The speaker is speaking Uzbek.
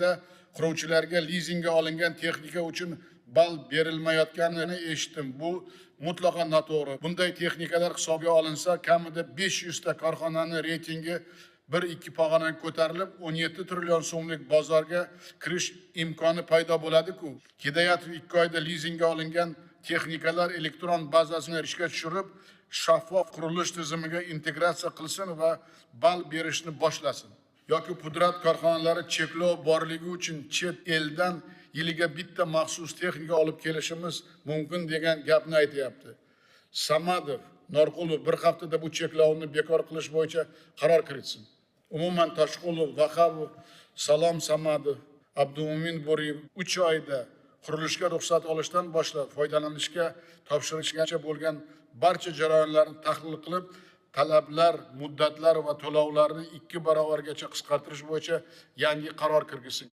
Vazirligida quruvchilarga lizingga olingan texnika uchun ball berilmayotganini eshitdim. Bu mutlaqo noto'g'ri. Bunday texnikalar hisobga olinsa, kamida 500 ta korxonani reytingi 1-2 pog'ona ko'tarilib, 17 trillion so'mlik bozorga kirish imkoni paydo bo'ladi-ku. Hidoyatov 2 oyda lizingga olingan texnikalar elektron bazasini ishga tushirib, shaffof qurilish tizimiga integratsiya qilsin va ball berishni boshlasin. Yoki pudrat korxonalari cheklov borligi uchun chet eldan yiliga bitta maxsus texnika olib kelishimiz mumkin degan gapni aytyapti. Samadov, Norqulov bir haftada bu cheklovni bekor qilish bo'yicha qaror kiritsin. Umuman Toshqulov, Vahabov, Salom Samadov, Abdumo'min Bo'riyev 3 oyda qurilishga ruxsat olishdan boshlab foydalanishga topshirishgacha bo'lgan barcha jarayonlarni tahlil qilib, talablar, muddatlar va to'lovlarni 2 barobargacha qisqartirish bo'yicha yangi qaror kirgizsin.